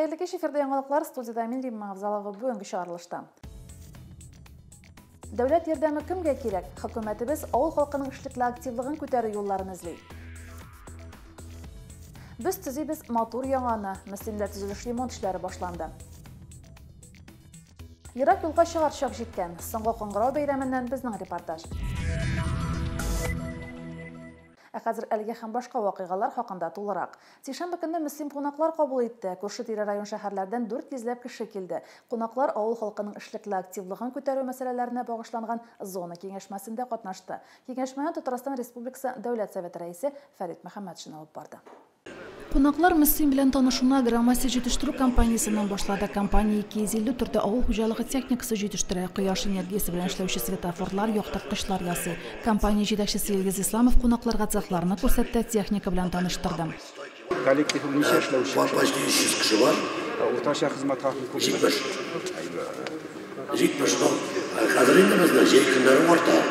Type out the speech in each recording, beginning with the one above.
Хәерле кич, эфирдә яңалыклар, студияда мин Римма Авзалова бүгенге чыгарылышта. Дәүләт ярдәме кемгә кирәк? Хөкүмәтебез авыл халкының эшлекле активлыгын күтәрү юлларын эзли. Без төзибез матур яңаны. Мөслимдә төзелеш ремонт эшләре башланды. Ерак юлга чыгар чак җиткән. Соңгы кыңгырау бәйрәменнән безнең репортаж. Ә хәзер әлеге һәм башка вакыйгалар хакында тулырак. Сишәмбе көнне Мөслим кунаклар кабул итте. Күрше-тирә район шәһәрләрдән 400 ләп кеше килде. Кунаклар авыл халкының эшлекле активлыгын күтәрү мәсьәләләренә багышланган зона киңәшмәсендә катнашты. Киңәшмәне Татарстан Республикасы Дәүләт Советы рәисе Фәрит Мөхәммәтшин алып барды. Кунаклар Мөслим белән танышуны Агромастер җитештерү компаниясеннән башлады. Компания 250 төрдә авыл хуҗалыгы техникасы җитештерә, кояш энергиясе белән эшләүче светофорлар, яктырткычлар ясый. Компания җитәкчесе Илгиз Исламов кунакларга цехларны күрсәтте, техника белән таныштырды. Коллектив ничә эшләүче? Почти 300 кеше бар. Уртача хезмәт хакы күпме? 70. 70, ну, хәзер инде бездә җәй көннәре арта.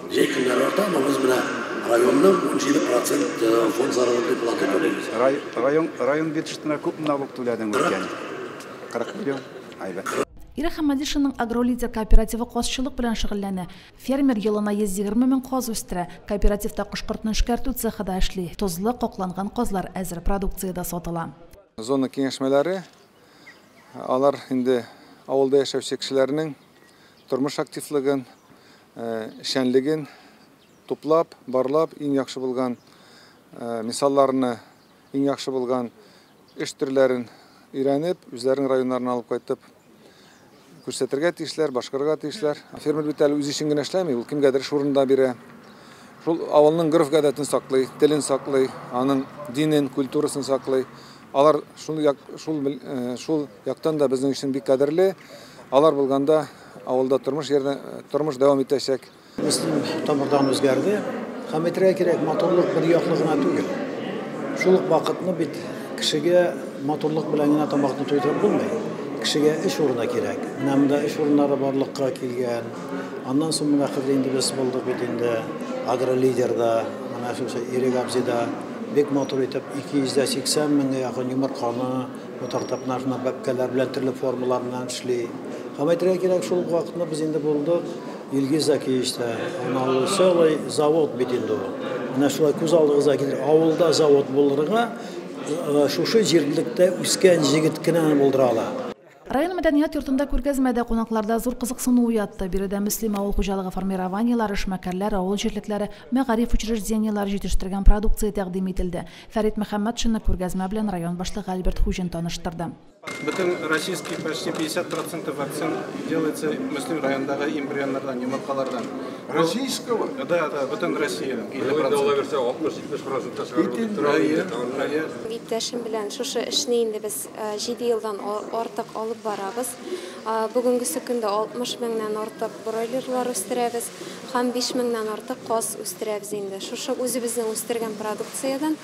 Җәй көннәре арта, но без менә районның 17% фонд заработной платы түлибез. Район бюджетына күпме налог түләдең үткән? 40 миллион. Әйбәт. Ирек Хәмәдишинның Агролидер кооперативы казчылык белән шөгыльләнә. Фермер елына 120 мең каз үстерә. Кооперативта кош-кортны эшкәртү цехы да эшли. Тозлы, какланган казлар әзер продукциядә сатыла. Зона киңәшмәләре, алар инде авылда яшәүче кешеләрнең тормыш активлыгын, эшчәнлеген туплап, барлап, иң яхшы булган мисалларны, иң яхшы булган эш төрләрен өйрәнеп, үзләренең районнарына алып кайтып күрсәтергә тиешләр, башкарырга тиешләр. Фермер бит әле үзе өчен генә эшләми, ул кемгәдер эш урынында бирә. Шул авылның гореф-гадәтен саклый, телен саклый, аның динен, культурасын саклый. Алар шул яктан да безнең өчен бик кадерле. Алар булганда авылда тормыш yerine, тормыш дәвам итәчәк. Мөслим тамырдан үзгәрде. Һәм әйтергә кирәк, матурлык бер яклы гына түгел. Шул ук вакытны бит кешегә матурлык белән генә тамакны туйдырып булмый. Кешегә эш урыны кирәк. Менә монда эш урыннары барлыкка килгән. Аннан соң менә хәзер инде без булдык бит инде Агролидерда, менә шушы Ирек абзыйда бик матур итеп 280 меңгә якын йомырканы утыртып, менә шуны бәбкәләр белән төрле формалар белән эшли. Һәм әйтергә кирәк, шул ук вакытны без инде булдык Илгиз Закиевичта. Ана целый завод бит инде ул. Менә шулай күз алдыгызга килер, авылда завод булырга шушы җирлектә үскән җегет кенә булдыра ала. Район мәдәният йортында күргәзмәдә кунакларда зур кызыксыну уятты. Биредә Мөслим авыл хуҗалыгы формированиелары, эшмәкәрләр, авыл җирлекләре, мәгариф учреждениеләре җитештергән продукция тәкъдим ителде. Фәрит Мөхәммәтшинны күргәзмә белән район башлыгы Альберт Хуҗин таныштырды. Бөтен российский почти 50% вакцин делается Мөслим районындагы эмбрионнардан, йомыркалардан. Российского? Да, да, бөтен Россия. Иптәшем белән шушы эшне инде без 7 елдан артык алып барабыз. Бүгенгесе көндә 60 меңнән артык бройлерлар үстерәбез һәм 5 меңнән артык каз үстерәбез инде. Шушы үзебезнең үстергән продукциядән,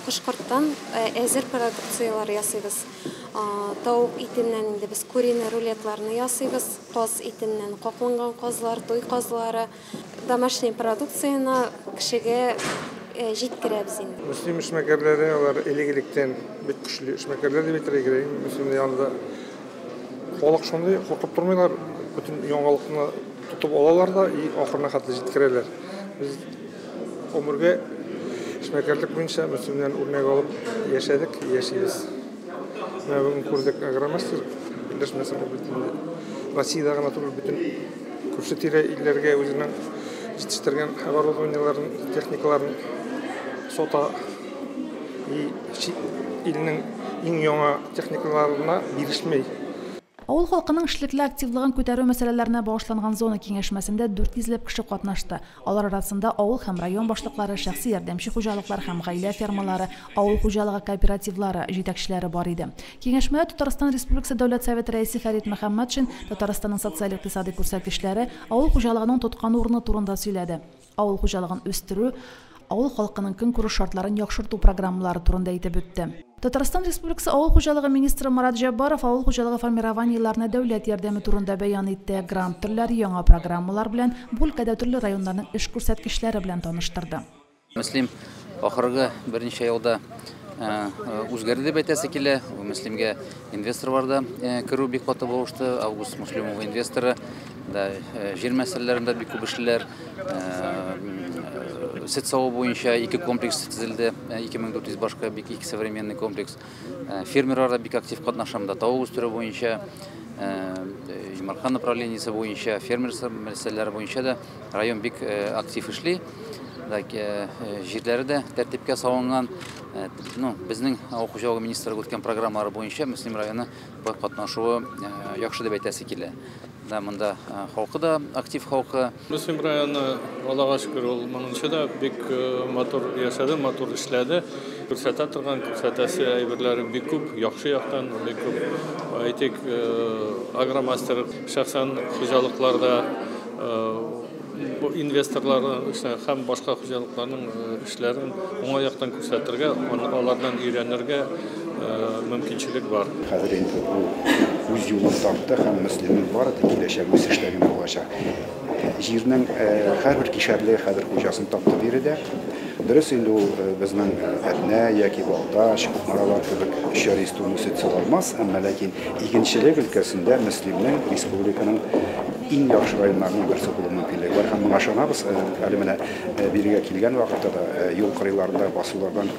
кош-корттан әзер продукцияләр ясыйбыз. Тавык итеннән инде без куриный рулетларны ясыйбыз, каз итеннән какланган казлар, туй казлары, домашний продукцияне кешегә җиткерәбез инде. Мөслим эшмәкәрләре алар элек-электән бик көчле эшмәкәрләр дип әйтергә кирәк. Мөслимдә янында халык шундый, куркып тормыйлар, бөтен яңалыкны тотып алалар да и ахырына хәтле җиткерәләр. Без гомергә эшмәкәрлек буенча Мөслимнән үрнәк алып яшәдек, яшибез. Менә бүген күрдек Агромастер берләшмәсе бу бит инде Россиядә гына түгел, бөтен күрше-тирә илләргә үзенең җитештергән оборудованиеларын, техникаларын сата и чит илнең иң яңа техникаларына бирешмәй. Авыл халкының эшлекле активлыгын күтәрү мәсьәләләренә багышланган зона киңәшмәсендә 400 ләп кеше катнашты. Алар арасында авыл һәм район башлыклары, шәхси ярдәмче хуҗалыклар һәм гаилә фермалары, авыл хуҗалыгы кооперативлары җитәкчеләре бар иде. Киңәшмәдә Татарстан Республикасы Дәүләт Советы рәисе Фәрит Мөхәммәтшин Татарстанның социаль-икътисади күрсәткечләре, авыл хуҗалыгының тоткан урыны турында сөйләде. Авыл хуҗалыгын үстерү, авыл халкының көнкүреш шартларын яхшырту программалары турында әйтеп үтте. Татарстан Республикасы авыл хуҗалыгы министры Марат Җәббаров авыл хуҗалыгы формированиеларына дәүләт ярдәме турында бәян итте. Грант төрләре, яңа программалар белән бу өлкәдә төрле районнарның эш күрсәткечләре белән таныштырды. Мөслим ахыргы берничә елда Үзгәрде дип әйтәсе килә. Мөслимгә инвесторлар да керү бик каты булышты. Август Муслимова инвесторы да җир мәсьәләләрендә бик күп эшлиләр. Сөт саву буенча 2 комплекс төзелде. 2400 башка бик ике современный комплекс. Фермерлар да бик актив катнаша монда. Тавык үстерү буенча, йомырка направлениесе буенча, фермер мәсьәләләре буенча да район бик актив эшли. Җирләре дә тәртипкә салынган. Ну, безнең авыл хуҗалыгы министрлыгы үткән программалар буенча Мөслим районы катнашуы яхшы дип әйтәсе килә. Да, монда халкы да актив халкы. Мөслим районы, Аллага шөкер, ул моңынча да бик матур яшәде, матур эшләде. Күрсәтә торган, күрсәтәсе әйберләре бик күп, яхшы яктан бик күп. Әйтик, агромастер, шәхсән хуҗалыкларда инвесторлар һәм башка хуҗалыкларның эшләрен уңай яктан күрсәтергә, алардан өйрәнергә мөмкинчелек бар. Хәзер инде ул үз юлын тапты һәм Мөслимнең бары тик киләчәк үсештә генә булачак. Җирнең һәрбер кишәрлеге хәзер хуҗасын тапты биредә. Дөрес инде ул безнең Әтнә яки Балтач, Кукмаралар кебек 300 тонна сөт сала алмас, әмма ләкин игенчелек өлкәсендә Мөслимнең республиканың иң яхшы районнарының берсе булу мөмкинлеге бар һәм моңа ышанабыз. Әле менә бирегә килгән вакытта да юл кырыйларында басулардан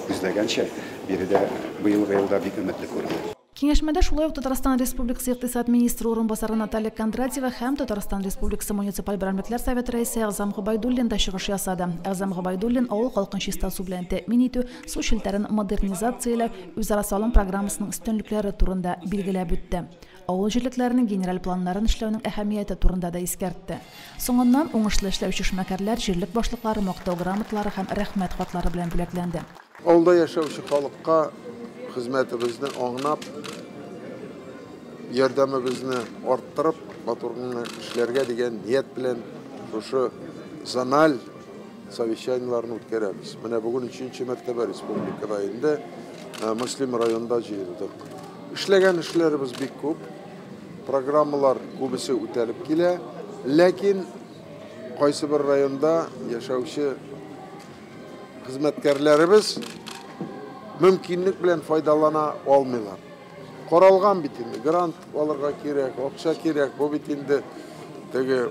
күзләгәнчә биредә быелгы елда бик өметле күренә. Киңәшмәдә шулай ук Татарстан Республикасы икътисад министры урынбасары Наталья Кондратьева һәм Татарстан Республикасы муниципаль берәмлекләр советы рәисе Әгъзам Гобәйдуллин да чыгыш ясады. Әгъзам Гобәйдуллин авыл халкын чиста су белән тәэмин итү, су челтәрен модернизацияләү, үзара салым программасының өстенлекләре турында билгеләп үтте. Авыл җирлекләренең генераль планнарын эшләүнең әһәмияте турында да искәртте. Соңыннан уңышлы эшләүче эшмәкәрләр җирлек башлыклары мактау грамоталары һәм рәхмәт хатлары белән бүләкләнде. Авылда яшәүче халыкка хезмәтебезне аңлап, ярдәмебезне арттырып, матур гына эшләргә дигән ният белән шушы зональ совещаниеләрне үткәрәбез. Менә бүген 3нче мәртәбә республикада инде Мөслим районында җыелдык. Эшләгән эшләребез бик күп, программалар күбесе үтәлеп килә, ләкин кайсы бер районда яшәүче хезмәткәрләребез мөмкинлек белән файдалана алмыйлар. Каралган бит инде, грант алырга кирәк, акча кирәк, бу бит инде теге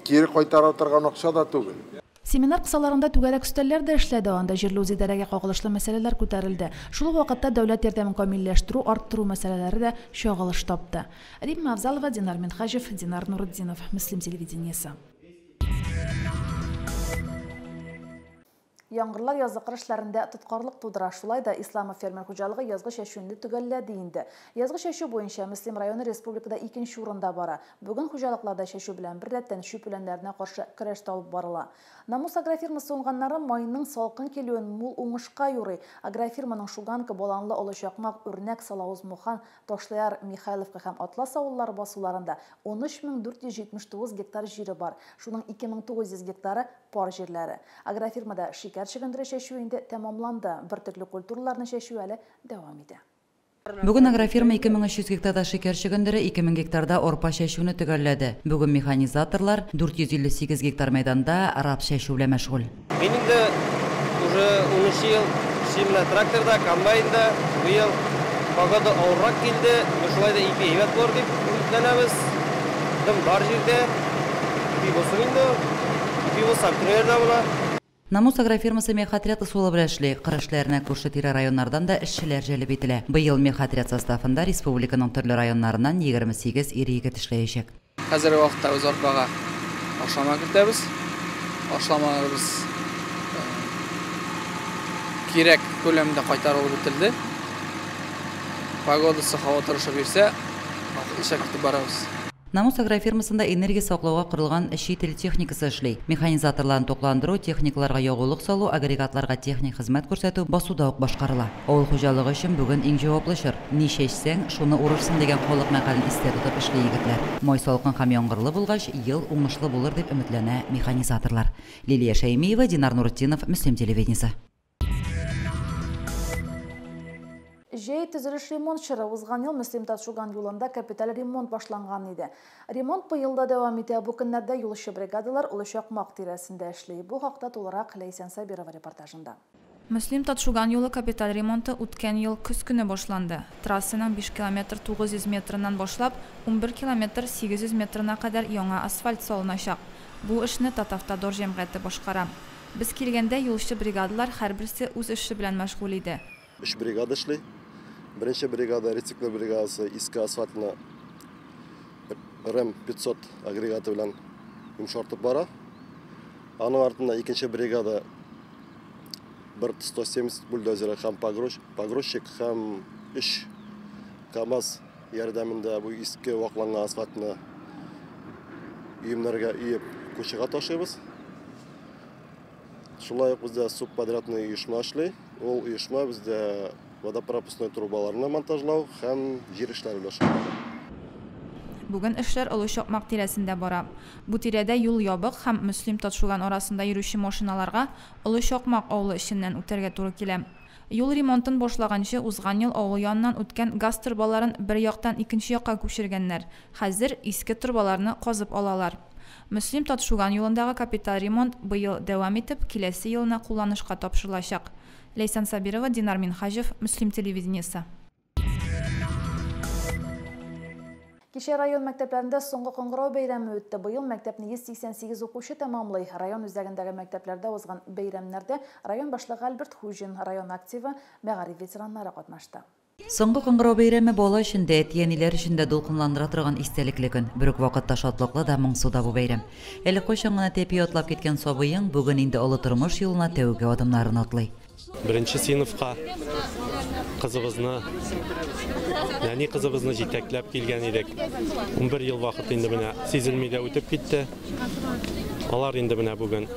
кире кайтара торган акча да түгел. Семинар кысаларында түгәрәк өстәлләр дә эшләде, анда җирле үзидарәгә кагылышлы мәсьәләләр күтәрелде. Шул ук вакытта дәүләт ярдәмен камилләштерү, арттыру мәсьәләләре дә чагылыш тапты. Римма Авзалова, Динар Минхаҗев, Динар Нуретдинов, Мөслим телевидениесе. Яңгырлар язгы кыр эшләрендә тоткарлык тудыра. Шулай да Исламов фермер хуҗалыгы язгы чәчүне төгәлләде инде. Язгы чәчү буенча Мөслим районы республикада 2нче урында бара. Бүген хуҗалыкларда чәчү белән беррәттән чүп үләннәренә каршы көрәш тә алып барыла. Намус агрофирмасы уңганнары майның салкын килүен мул уңышка юрый. Агрофирманың Шуганка, Баланлы, Олы Чакмак, Үрнәк, Салавыз, Мухан, Ташлыяр, Михайловка һәм Атлас авыллары басуларында 13479 гектар җире бар. Шуның 2900 гектары пар җирләре. Агрофирмада шикәр чөгендере чәчү инде тәмамланды. Бөртекле культураларны чәчү әле дәвам итә. Бүген агрофирма 2300 гектарда шикәр чөгендере, 2000 гектарда арпа чәчүне төгәлләде. Бүген механизаторлар 458 гектар мәйданда рапс чәчү белән мәшгуль. Мин инде уже 13 ел эшлим менә тракторда, комбайнда. Быел погода авыррак килде. Шулай да ипи әйбәт булыр дип өметләнәбез. Дым бар җирдә. Ипи булсын инде. Ипи булса, бөтен җирдә була. Намус агрофирмасы мехотряд ысулы белән эшли. Кыр эшләренә күрше-тирә районнардан да эшчеләр җәлеп ителә. Быел мехотряд составында республиканың төрле районнарыннан 28 ир-егет эшләячәк. Хәзерге вакытта без арпага ашлама кертәбез. Ашламаларыбыз кирәк күләмдә кайтарылып бетелде. Погодасы һава торышы бирсә, эшкә китеп барабыз. Намус агрофирмасында энергия саклауга корылган чит ил техникасы эшли. Механизаторларын тукландыру, техникаларга ягулык салу, агрегатларга техник хезмәт күрсәтү басуда ук башкарыла. Авыл хуҗалыгы өчен бүген иң җаваплы чор. Ни чәчсәң, шуны урырсың дигән халык мәкален истә тотып эшли егетләр. Май салкын һәм яңгырлы булгач, ел уңышлы булыр дип өметләнә механизаторлар. Лилия Шәймиева, Динар Нуретдинов, Мөслим телевидениесе. Җәй төзелеш ремонт чоры. Узган ел Мөслим Татшуган юлында капиталь ремонт башланган иде. Ремонт быел да дәвам итә. Бу көннәрдә юлчы бригадалар Олы Чакмак тирәсендә эшли. Бу хакта тулырак Ләйсән Сабирова репортажында. Мөслим-Татшуган юлы капиталь ремонты үткән ел көз көне башланды. Трассаның 5 километр 900 метрыннан башлап, 11 километр 800 метрына кадәр яңа асфальт салыначак. Бу эшне Татавтодор җәмгыяте башкара. Без килгәндә юлчы бригадалар һәрберсе үз эше белән мәшгуль иде. Өч бригада эшли. Беренче бригада, рециклер бригадасы иске асфальтны РЭМ 500 агрегаты белән йомшартып бара. Аның артында икенче бригада бер 170 бульдозеры һәм погрузчик һәм өч КАМАЗ ярдәмендә бу иске вакланган асфальтны өемнәргә өеп кучага ташыйбыз. Шулай ук бездә субподрядный оешма эшли. Ул оешма бездә водопропускной трубаларны монтажлау һәм җир эшләре белән шөгыльләнә. Бүген эшләр Олы Чакмак тирәсендә бара. Бу тирәдә юл ябык һәм Мөслим-Татшуган арасында йөрүче машиналарга Олы Чакмак авылы эченнән үтәргә туры килә. Юл ремонтын башлаганчы узган ел авыл яныннан үткән газ торбаларын бер яктан икенче якка күчергәннәр. Хәзер иске торбаларны казып алалар. Мөслим-Татшуган юлындагы капиталь ремонт быел дәвам итеп, киләсе елны кулланышка тапшырылачак. Ләйсән Сабирова, Динар Минһаҗев, Мөслим телевидениесе. Кичә район мәктәпләрендә соңгы кыңгырау бәйрәме үтте. Быел мәктәпне 188 укучы тәмамлый. Район үзәгендәге мәктәпләрдә узган бәйрәмнәрдә район башлыгы Альберт Хуҗин, район активы, мәгариф ветераннары катнашты. Соңгы кыңгырау бәйрәме бала өчен дә, әти-әниләр өчен дә дулкынландыра торган истәлекле көн. Бер үк вакытта шатлыклы да, моңсу да бу бәйрәм. Әле кайчан гына тәпи атлап киткән сабыең бүген инде олы тормыш юлына тәүге адымнарын атлый. Беренче сыйныфка кызыбызны, нәни кызыбызны җитәкләп килгән идек. 11 ел вакыт инде менә сизелми дә үтеп китте. Алар инде менә бүген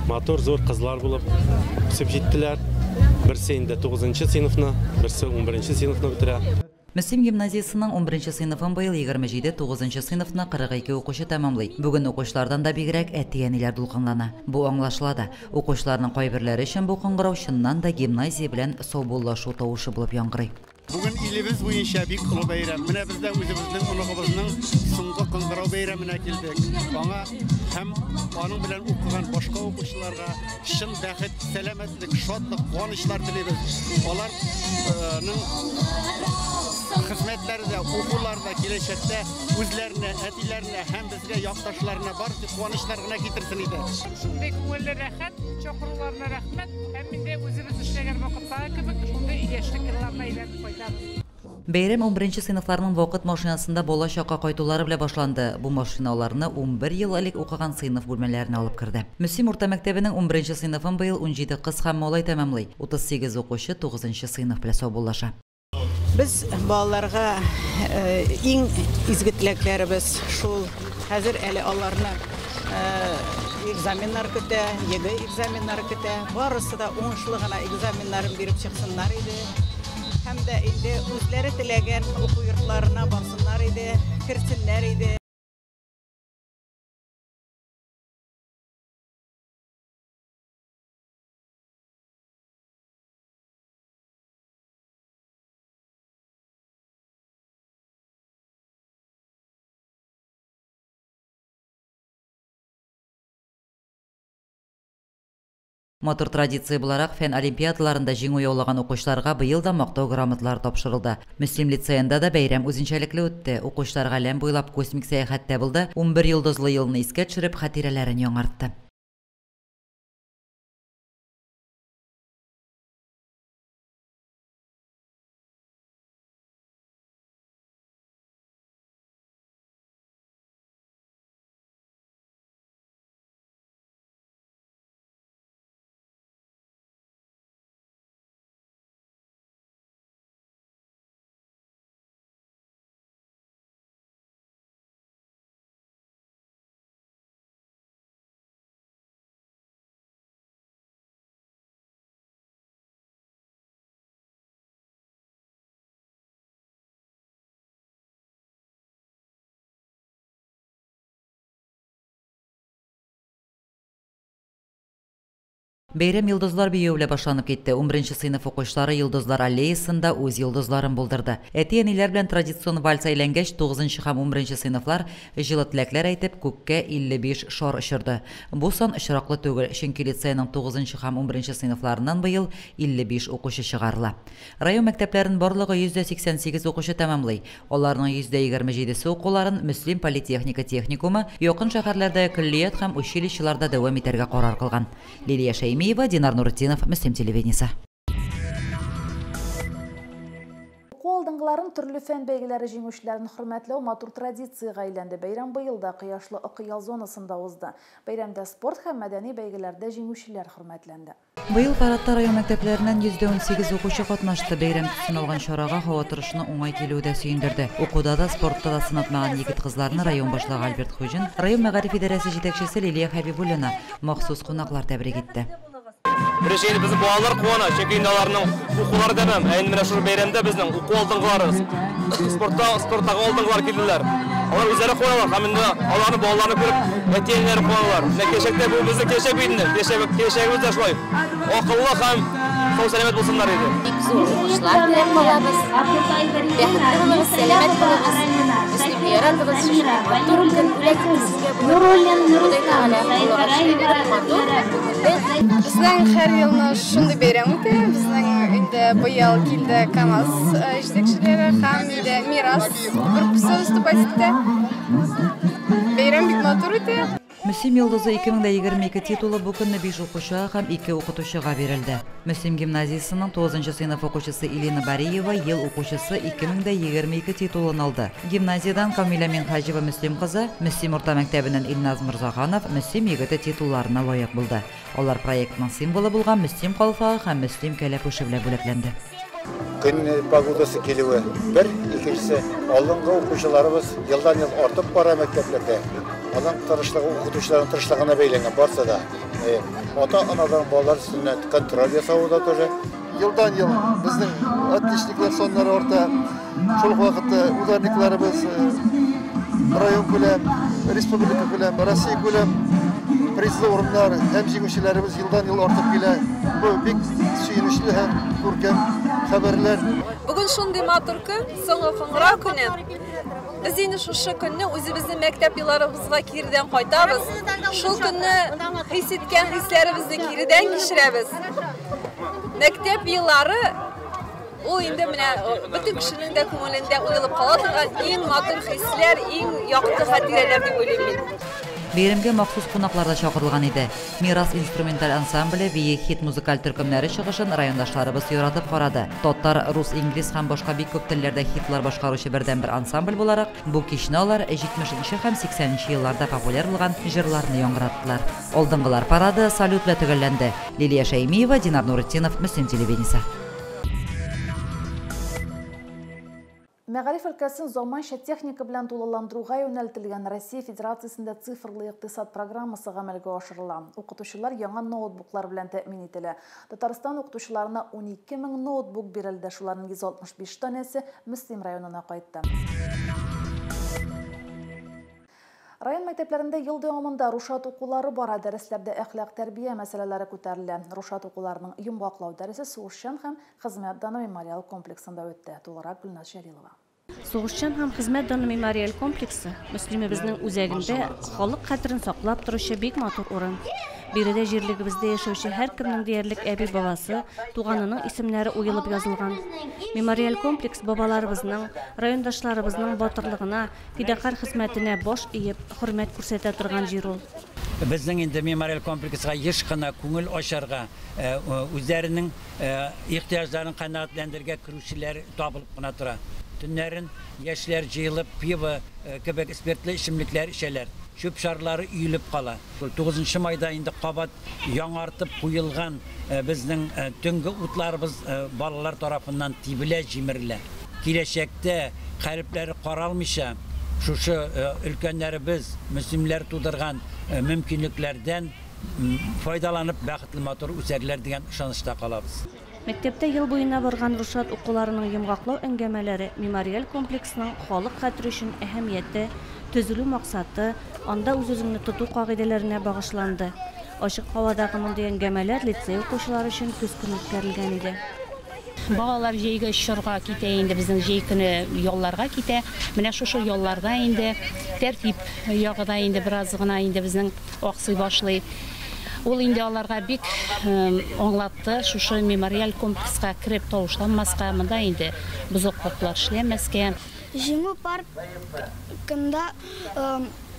матур зур кызлар булып үсеп җиттеләр. Берсе инде 9 сыйныфны, берсе 11 сыйныфны бетерә. Мөслим гимназиясенең 11 сыйныфын быел 27, 9 сыйныфны 42 укучы тәмамлый. Бүген укучылардан да бигрәк әти-әниләр дулкынлана. Бу аңлашыла да. Укучыларның кайберләре өчен бу кыңгырау чыннан да гимназия белән саубуллашу тавышы булып яңгырый. Бүген илебез буенча бик олы бәйрәм. Менә без дә үзебезнең оныгыбызның соңгы кыңгырау бәйрәменә килдек. Аңа һәм аның белән укыган башка укучыларга чын бәхет, сәламәтлек, шатлык, куанычлар телибез. Аларның хезмәтләре дә, укулары да киләчәктә үзләренә, әтиләренә һәм безгә якташларына бары тик куанычлар гына китерсен иде. Шундый күңелле, рәхәт, чакыруларына рәхмәт. Һәм инде үзебез эшләгән вакыттагы кебек шундый яшьлек елларына әйләнеп кайтабыз. Бәйрәм 11 сыйныфларның вакыт машинасында бала чакка кайтулары белән башланды. Бу машина аларны 11 ел элек укыган сыйныф бүлмәләренә алып керде. Мөслим урта мәктәбенең 11 сыйныфын быел 17 кыз һәм малай тәмамлый. 38 укучы 9 сыйныф белән саубуллаша. Без балаларга иң изге теләкләребез шул. Хәзер әле аларны экзаменнар көтә, ЕГЭ экзаменнары көтә. Барысы да уңышлы гына экзаменнарын биреп чыксыннар иде. Һәм дә инде үзләре теләгән уку йортларына барсыннар иде, керсеннәр иде. Матур традиция буларак фән олимпиадаларында җиңү яулаган укучыларга быел да мактау грамоталары тапшырылды. Мөслим лицеенда да бәйрәм үзенчәлекле үтте. Укучылар галәм буйлап космик сәяхәттә булды. 11 йолдызлы елны искә төшереп, хатирәләрен яңартты. Бәйрәм Йолдызлар биюе белән башланып китте. Унберенче сыйныф укучылары Йолдызлар аллеясында үз йолдызларын булдырды. Әти-әниләр белән традицион вальс әйләнгәч, тугызынчы һәм унберенче сыйныфлар җылы теләкләр әйтеп, күккә 55 шар очырды. Бу сан очраклы түгел, чөнки лицейның тугызынчы һәм унберенче сыйныфларыннан быел 55 укучы чыгарыла. Район мәктәпләрен барлыгы 188 укучы тәмамлый. Аларның 27 се укуларын Мөслим политехника техникумы, якын шәһәрләрдәге көллият һәм училищеларда дәвам итәргә карар кылган. Лилия Шәймиева, Динар Нуретдинов, Мөслим телевидениесе. Уку алдынгыларын, төрле фән бәйгеләре җиңүчеләрен хөрмәтләү матур традициягә әйләнде. Бәйрәм быел да кояшлы Ыкыял зонасында узды. Бәйрәмдә спорт һәм мәдәни бәйгеләрдә җиңүчеләр хөрмәтләнде. Быел парадта район мәктәпләреннән 118 укучы катнашты. Бәйрәм төсен алган чарага һава торышының уңай килүе дә сөендерде. Укуда да, спортта да сынатмаган егет-кызларны район башлыгы Альберт Хуҗин, район мәгариф идарәсе җитәкчесе Лилия Хәбибуллина, махсус кунаклар тәбрик итте. Беренче инде безнең балалар куана, чөнки инде аларның укулары тәмам. Ә инде менә шушы бәйрәмдә безнең уку алдынгылары, спортта, спорттагы алдынгылар килделәр. Алар үзләре куаналар һәм инде аларны балаларны күреп әти-әниләре куаналар. Менә киләчәктә бу безнең киләчәк бит инде. Киләчәк, киләчәгебез дә шулай акыллы һәм сау сәламәт булсыннар иде. Бик зур уңышлар теләп калабыз. Бәхетле булыгыз, сәламәт булыгыз. Мөслимне яратыгыз, шушы матур көн бүләк итте сезгә бүген. Ходай Тәгалә кулыгыз матур, күңелле. Безнең һәр елны шундый бәйрәм үтә. Безнең инде быел килде КАМАЗ җитәкчеләре һәм инде Мирас группасы выступать итте. Бәйрәм бик матур үтә. Мөслим йолдызы 2022 титулы бу көнне биш укучыга һәм ике укытучыга бирелде. Мөслим гимназиясенең тугызынчы сыйныф укучысы Илина Бариева Ел укучысы 2022 титулын алды. Гимназиядән Камилә Минһаҗева Мөслим кызы, Мөслим урта мәктәбеннән Илназ Морзаханов Мөслим егете титулларына лаек булды. Алар проектның символы булган Мөслим калфагы һәм Мөслим кәләпүше белән бүләкләнде. Көн погодасы килүе бер, икенчесе алдынгы укучыларыбыз елдан-ел артып бара мәктәпләрдә. Аның тырышлыгы укытучыларның тырышлыгына бәйләнгән барсы да. Ата-аналарның балалар өстеннән контроль ясавы да тоже. Елдан-ел безнең отличниклар саннары арта. Шул ук вакытта ударникларыбыз район күләм, республика күләм, Россия күләм призлы урыннар һәм җиңүчеләребез елдан-ел артып килә. Бу бик сөенечле һәм күркәм хәбәрләр. Бүген шундый матур көн, соңгы кыңгырау көне. Без инде шушы көнне үзебезнең мәктәп елларыбызга киредән кайтабыз. Шул көнне хис иткән хисләребезне киредән кичерәбез. Мәктәп еллары Ул инде менә бөтен кешенең дә күңелендә уелып кала торган иң матур хисләр, иң якты хатирәләр дип уйлыйм мин. Бәйрәмгә махсус кунаклар да чакырылган иде. Мирас инструменталь ансамбле, Бие хит музыкаль төркемнәре чыгышын райондашларыбыз яратып карады. Татар, рус, инглиз һәм башка бик күп телләрдә хитлар башкаручы бердәнбер ансамбль буларак, бу кичне алар 70 нче һәм 80 нче елларда популяр булган җырларны яңгыраттылар. Алдынгылар парады салют белән төгәлләнде. Лилия Шәймиева, Динар Нуретдинов, Мөслим телевидениесе. Мәгариф өлкәсен заманча техника белән тулыландыруга юнәлтелгән Россия Федерациясендә цифрлы икътисад программасы гамәлгә ашырыла. Укытучылар яңа ноутбуклар белән тәэмин ителә. Татарстан укытучыларына 12 мең ноутбук бирелде, шуларның 165 данәсе Мөслим районына кайтты. Район мәктәпләрендә ел дәвамында Рушат укулары бара, дәресләрдә әхлак тәрбия мәсьәләләре күтәрелә. Рушат укуларының йомгаклау дәресе Сугышчан һәм хезмәт даны мемориал комплексында үтте. Тулырак Гөлназ Җәлилова. Сугышчан һәм хезмәт даны мемориаль комплексы Мөслимебезнең үзәгендә халык хәтерен саклап торучы бик матур урын. Биредә җирлегебездә яшәүче һәркемнең диярлек әби-бабасы, туганының исемнәре уелып язылган. Мемориаль комплекс бабаларыбызның, райондашларыбызның батырлыгына, фидакарь хезмәтенә баш иеп, хөрмәт күрсәтә торган җир ул. Безнең инде мемориаль комплекска еш кына күңел ачарга, үзләренең ихтыяҗларын канәгатьләндерергә керүчеләр табылып кына тора. Төннәрен яшьләр җыелып, пиво кебек спиртлы эчемлекләр эчәләр. Чүп-чарлары өелеп кала. Тугызынчы майда инде кабат яңартып куелган безнең төнге утларыбыз балалар тарафыннан тибелә, җимерелә. Киләчәктә хәрефләре каралмыйча, шушы өлкәннәребез, мөслимләр тудырган мөмкинлекләрдән файдаланып, бәхетле матур үсәрләр дигән ышанычта калабыз. Мәктәптә ел буена барган Рушат укуларының йомгаклау әңгәмәләре мемориаль комплексның халык хәтере өчен әһәмияте, төзелү максаты, анда үз-үзеңне тоту кагыйдәләренә багышланды. Ачык һавадагы мондый әңгәмәләр лицей укучылары өчен көз көне үткәрелгән иде. Балалар җәйге чорга китә инде, безнең җәй көне ялларга китә. Менә шушы ялларда инде тәртип ягы да инде бераз гына инде безнең аксый башлый. Ул инде аларга бик аңлатты, шушы мемориаль комплекска кереп тавышланмаска, монда инде бозыклыклар эшләмәскә. Җиңү паркында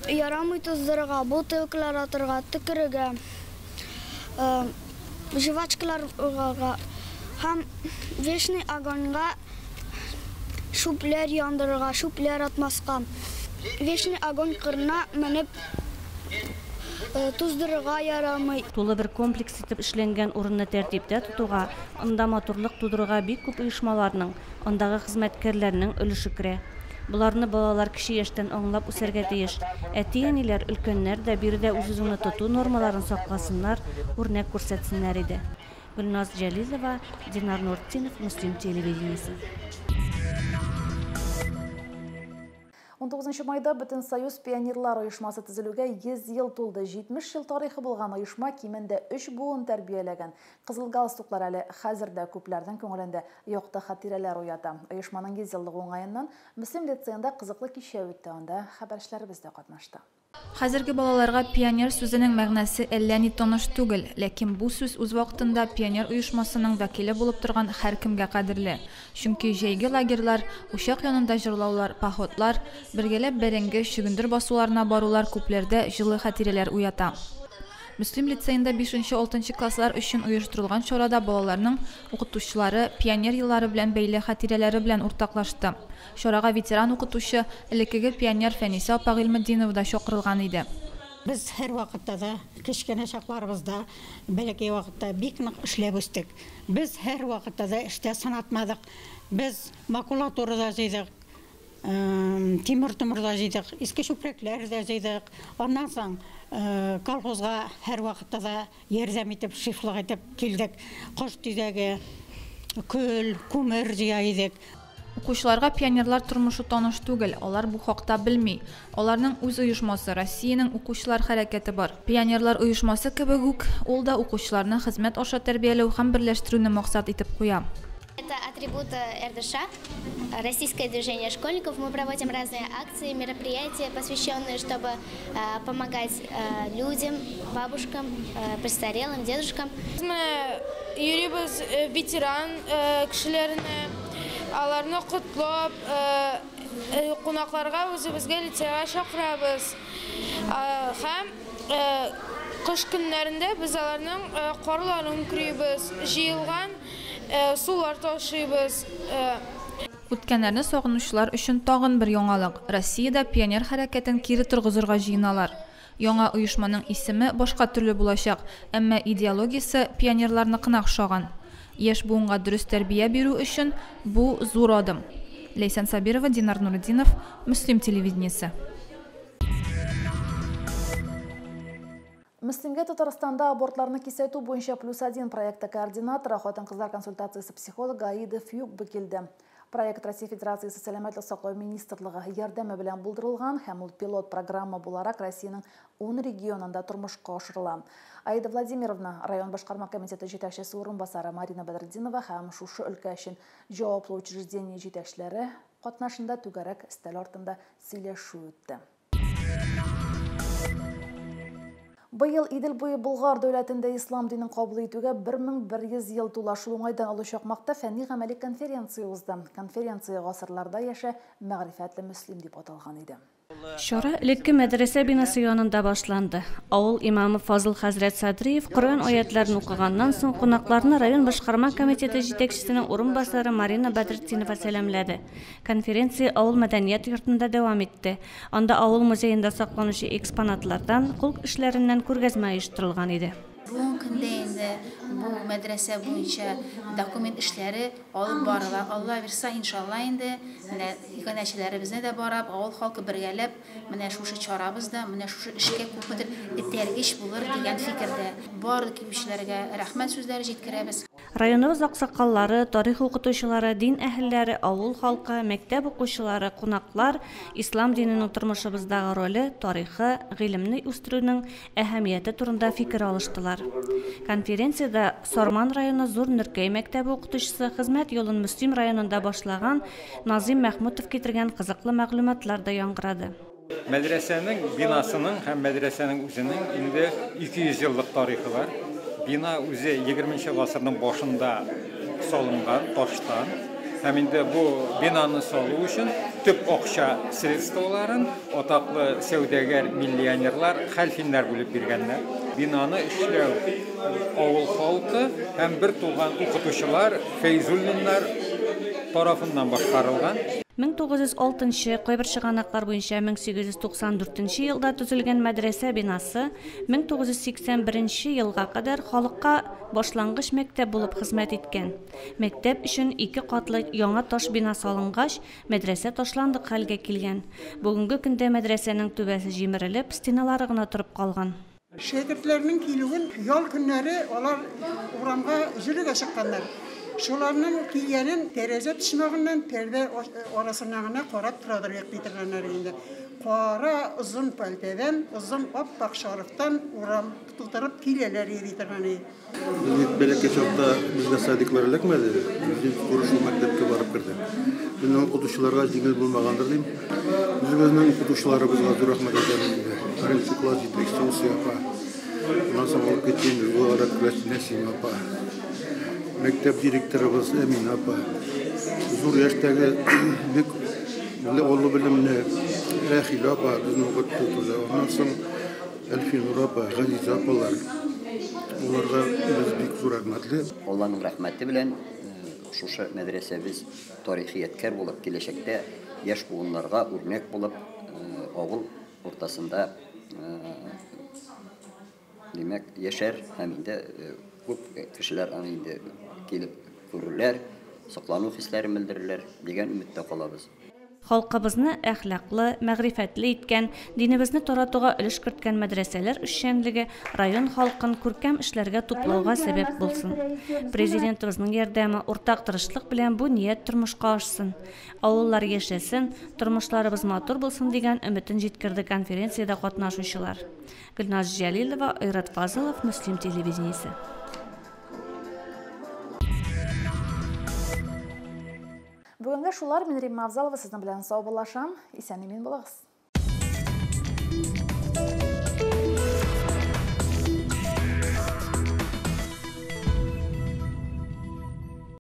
ярамый туздырырга, бутылкалар атырга, төкерергә, жвачкалар ургарга һәм вечный огоньга чүпләр яндырырга, чүпләр атмаска. Вечный огонь кырына менеп туздырырга ярамый. Тулы бер комплекс итеп эшләнгән урынны тәртиптә тотуга, анда матурлык тудыруга бик күп оешмаларның, андагы хезмәткәрләрнең өлеше керә. Боларны балалар кече яшьтән аңлап үсәргә тиеш. Әти-әниләр, өлкәннәр дә биредә үз-үзеңне тоту нормаларын сакласыннар, үрнәк күрсәтсеннәр иде. Гөлназ Җәлилова, Динар Нуртдинов, Мөслим телевидениесе. 19 майда Бөтенсоюз пионерлар оешмасы төзелүгә 100 ел тулды. 70 ел тарихы булган оешма кимендә 3 буын тәрбияләгән. Кызыл галстуклар әле хәзер дә күпләрнең күңелендә якты хатирәләр уята. Оешманың 100 еллыгы уңаеннан Мөслим лицеенда кызыклы кичә үтте. Анда хәбәрчеләребез дә катнашты. Хәзерге балаларга пионер сүзенең мәгънәсе әллә ни таныш түгел, ләкин бу сүз үз вакытында пионер оешмасының вәкиле булып торган һәркемгә кадерле. Чөнки җәйге лагерьлар, учак янында җырлаулар, походлар, бергәләп бәрәңге, чөгендер басуларына барулар күпләрдә җылы хатирәләр уята. Мөслим лицеенда 5-6 класслар өчен оештырылган чарада балаларның укытучылары пионер еллары белән бәйле хатирәләре белән уртаклашты. Чарага ветеран укытучы, элеккеге пионер Фәнисә апа Гыйльметдинова да чакырылган иде. Без һәр вакытта да, кечкенә чакларыбызда, бәләкәй вакытта бик нык эшләп үстек. Без һәр вакытта да эштә сынатмадык. Без макулатура да җыйдык, тимер-томыр да җыйдык, иске чүпрәкләр дә җыйдык. Аннан соң колхозга һәр вакытта да ярдәм итеп, шефлык итеп килдек. Кош тизәге, көл, күмер җыя идек. Укучыларга пионерлар тормышы таныш түгел, алар бу хакта белми. Аларның үз оешмасы, Россиянең укучылар хәрәкәте бар. Пионерлар оешмасы кебек үк, ул да укучыларны хезмәт аша тәрбияләү һәм берләштерүне максат итеп куя. Это атрибут РДШ, Российское движение школьников. Мы проводим разные акции, мероприятия, посвященные, чтобы помогать людям, бабушкам, престарелым, дедушкам. Мы йөрибез ветеран кешеләренә, аларны котлап, кунакларга үзебезгә лицейга чакырабыз. Һәм кыш көннәрендә без аларның карларын көрибез, җыелган сулар ташыйбыз. Үткәннәрне сагынучылар өчен тагын бер яңалык. Россиядә пионер хәрәкәтен кире торгызырга җыеналар. Яңа оешманың исеме башка төрле булачак, әмма идеологиясе пионерларныкына охшаган. Яшь буынга дөрес тәрбия бирү өчен бу зур адым. Ләйсән Сабирова, Динар Нуретдинов, Мөслим телевидениесе. Мөслимгә Татарстанда абортларны кисәтү буенча +1 проекты координаторы, хатын-кызлар консультациясе психологы Аида Фюкбе килде. Проект Россия Федерациясе Сәламәтлек саклау министрлыгы ярдәме белән булдырылган һәм ул пилот программа буларак Россиянең 10 регионында тормышка ашырыла. Аида Владимировна район башкарма комитеты җитәкчесе урынбасары Марина Бәдретдинова һәм шушы өлкә өчен җаваплы учреждение җитәкчеләре катнашында түгәрәк өстәл артында сөйләшү үтте. Быел Идел буе Болгар дәүләтендә ислам динен кабул итүгә 1100 ел тула. Шул уңайдан Олы Чакмакта фәнни-гамәли конференция узды. Конференция гасырларда яшә мәгърифәтле мөслим дип аталган иде. Чара элекке мәдрәсә бинасы янында башланды. Авыл имамы Фазыл хәзрәт Садриев Коръән аятларын укыганнан соң кунакларны район башкарма комитеты җитәкчесенең урынбасары Марина Бәдретдинова сәламләде. Конференция авыл мәдәният йортында дәвам итте. Анда авыл музеенда сакланучы экспонатлардан, кул эшләреннән күргәзмә оештырылган иде. Бүгенге көндә инде бу мәдрәсә буенча документ эшләре алып барыла. Алла бирса, иншалла инде менә иганәчеләребезне дә барып, авыл халкы бергәләп менә шушы чарабызда, менә шушы эшкә күпмедер этәргеч булыр дигән фикердә. Барлык килүчеләргә рәхмәт сүзләре җиткерәбез. Районыбыз аксакаллары, тарих укытучылары, дин әһелләре, авыл халкы, мәктәп укучылары, кунаклар ислам диненең тормышыбыздагы роле, тарихы, гыйлемне үстерүнең әһәмияте турында фикер алыштылар. Конференциядә Сарман районы Зур Нөркәй мәктәбе укытучысы, хезмәт юлын Мөслим районында башлаган Назыйм Мәхмүтов китергән кызыклы мәгълүматлар да яңгырады. Мәдрәсәнең бинасының һәм мәдрәсәнең үзенең инде 200 еллык тарихы бар. Бина үзе 20 гасырның башында салынган таштан. Һәм инде бу бинаны салу өчен төп акча средстволарын атаклы сәүдәгәр миллионерлар Хәлфиннәр бүлеп биргәннәр. Бинаны эшләү авыл халкы һәм бер туган укытучылар Фәйзуллиннар тарафыннан башкарылган. 1906 нчы, кайбер чыганаклар буенча 1894 нче елда төзелгән мәдрәсә бинасы 1981 нче елга кадәр халыкка башлангыч мәктәп булып хезмәт иткән. Мәктәп өчен ике катлы яңа таш бина салынгач, мәдрәсә ташландык хәлгә килгән. Бүгенге көндә мәдрәсәнең түбәсе җимерелеп, стеналары гына торып калган. Шәкертләрнең килүен ял көннәре алар урамга йөрергә чыкканнар. Шуларның килгәнен тәрәзә почмагыннан, пәрдә арасыннан гына карап торадыр ди торганнар инде. Кара озын пәлтәдән, озын ап-ак шарфтан урам тутырып киләләр ди торган. Без бит бәләкәй чакта безгә садиклар эләкмәде. Без бит туры шул мәктәпкә барып кердек. Безнең укытучыларга җиңел булмагандыр дим. Үзебезнең укытучыларыбызга зур рәхмәт әйтәбез инде. Беренче класс җитәкчесе Усия апа. Аннан соң алып китте инде Злогарат Нәсимә апа. Мәктәп директорыбыз Әминә апа. Зур яшьтәге бик олы белемле Рәхилә апа безне укытты тоже. Аннан соң Әлфинур апа, Газизә апалар. Уларга без бик зур рәхмәтле. Алланың рәхмәте белән шушы мәдрәсәбез тарихи ядкәр булып, киләчәктә яшь буыннарга үрнәк булып, авыл уртасында, димәк, яшәр һәм инде күп кешеләр аны инде килеп күрерләр, соклану хисләрен белдерерләр дигән өметтә калабыз. Халкыбызны әхлаклы, мәгърифәтле иткән, динебезне таратуга өлеш керткән мәдрәсәләр эшчәнлеге район халкын күркәм эшләргә туплауга сәбәп булсын. Президентыбызның ярдәме, уртак тырышлык белән бу ният тормышка ашсын. Авыллар яшәсен, тормышларыбыз матур булсын дигән өметен җиткерде конференциядә катнашучылар. Гөлназ Җәлилова, Айрат Фазылов, Мөслим телевидениесе. Бүгенгә шулар, мин Римма Авзалова сезнең белән саубуллашам. Исән-имин булыгыз.